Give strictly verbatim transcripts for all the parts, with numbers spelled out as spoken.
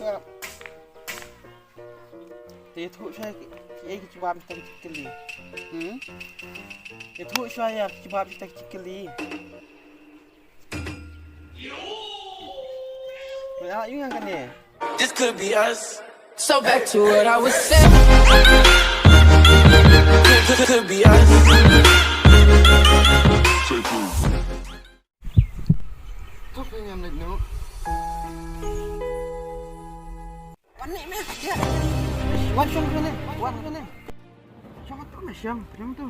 Te ïathuh shuwa ki, ki, ki jubab kita ki jingkylli. Hmm? Ïathuh shuwa ïa ki jubab kita ki jingkylli. Mela ïa nga kane. This could be us. So back to what I was saying. Could, could, could be us. Tok ni ngam leit noh. Wan ni meh. Wan shong shong ni. Wan shong ni. Shong tu meh shong. Shong tu.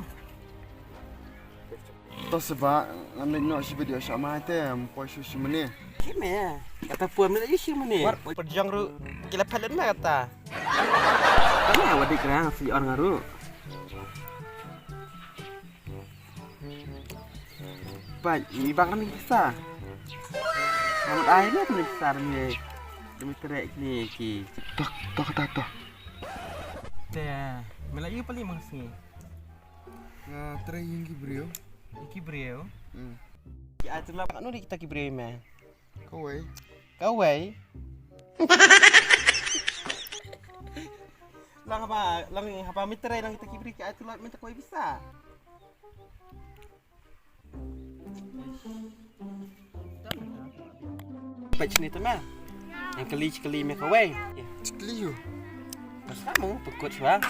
To seba ngam leit noh shi video sha ma te em poi shu shi mene. Shi meh. Kata poi mene yu shi mene. War poi jong ru. Kila phalet meh kata. Kane wa dik rang si on ngaru. Bai, i bak ni pisa. Namut ai ni ni pisa ni. Demi trek ni ki. Tok, tok, tok, tok. Te, mela yu pali mang sngi. Nga trei ïa ki briew. Ïa ki briew. Hmm. Ki ai tu lap anu di kita ki briew me. Kawei. Kawei. Lang haba, lang haba mi trei lang kita ki briew ki ai tu lap mi ta kawei pisa. Peit shini te me. Ïa kylli, kylli me kawei. Kylli ïa u. Pas ka mo pekut shuwa.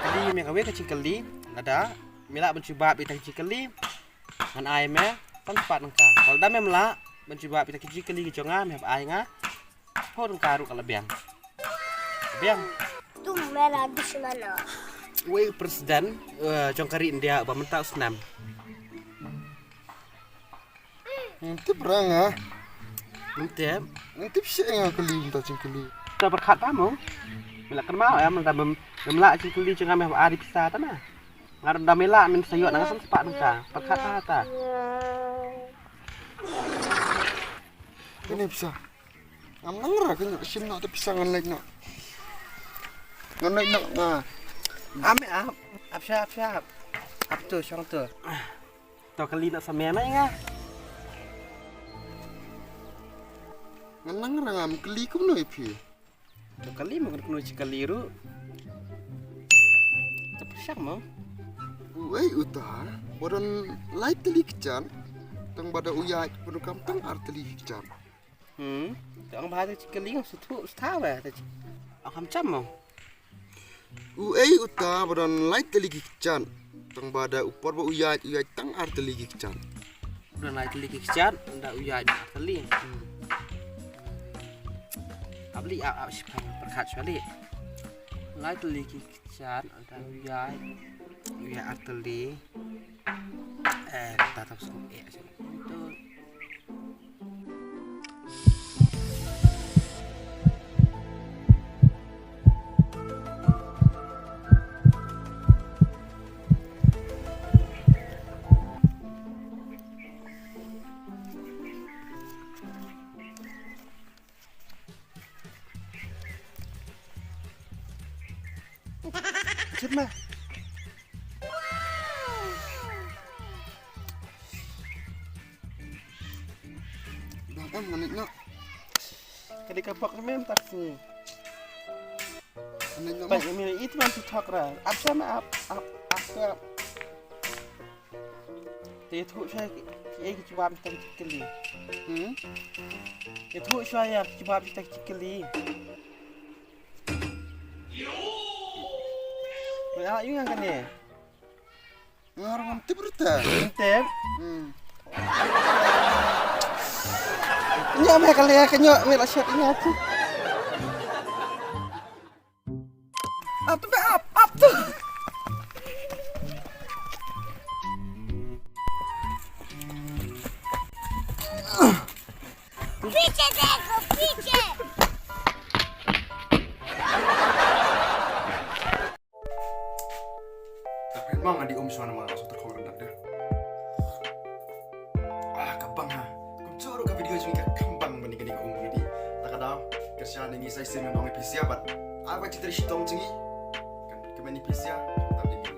Kylli me kawei ka jingkylli. Lada me lah ban jubab ïa ka jingkylli, ngan ai me tang pat nangka. Lada mem lah ban jubab ïa ka jingkylli ka jong nga, me hap ai nga. Hor ka ruh ka la biang. Biang. Tu mela dushman. Wei president, eh, jong ka ri India ba mynta u snem. Ngam tip rang ah. Ngam tip. Ngam tip shi nga kali mynta jingkali. Ta berkat pa mo. Mela kan mau ya mynta mem, mem lah jingkali jong nga me ba ari pisa ta na. Ngar da mela men sayot nang sam sepak nangka. Berkat pa ta. Ini pisa. Ngam nang ra ka nyok shim nok te pisa ngan leit nok. Ngan leit nok nga. Ame ap, ap sha, ap sha, ap. Ap tu, shong tu. To kali nok sa me mai nga. Ngan nang ra ngam kali kumno ïa phi. To kali mo kano chi kali ruh. To pyrshang mo. Uei uta, ba don lai tylli kjat. Tang ba da u ïaid pyndonkam tang ar tylli kjat. Hmm. To ong ba ha ta chi kali ngam sngewthuh sngewthuh ba ta chi. Ong kham cham mo. Uei uta ba don lai tylli ki kjat. Tang ba da u por ba u ïaid, u ïaid tang ar tylli ki kjat. Ba don lai tylli ki kjat, da u ïaid ar tylli. Hmm. Ap li ap ap shi pyrkhat shwa li. Lai tylli ki kjat, da u ïaid, u ïaid ar tylli. Eh, ta ta sku eh. Chut ma. Dah kan manit nak. Kali ka bok mem tak sini. Manit nak. Pak ini itu man tu thok ra. Ap sama ap ap ap ap. Te ïathuh shuwa ki, ki, ki jubab kita ki kylli. Hmm? Ïathuh shuwa ïa ki jubab kita ki kylli. Mela ïa nga kane. Nga ruh ngam tip ruh te. Ngam tip. Hmm. Ïa me ka leh ka ñiuh me la shet ïa nga tu. Ap tu be ap, ap tu. पीछे देखो, पीछे। Ka phet ma nga dih um shwa namar nga shu tyrkhong kyndak de. Ah, ka bang ha. Kumjuh ruh ka video jong ngi ka kham bang ban ïa kane ka um nga dih. Ta ka daw, kyrshan ïa ngi sa shisien ngan ong ïa phi sha bad ai ba chi trei shitom jong ngi. Ka, ka mane phi sha, tang dei ngi.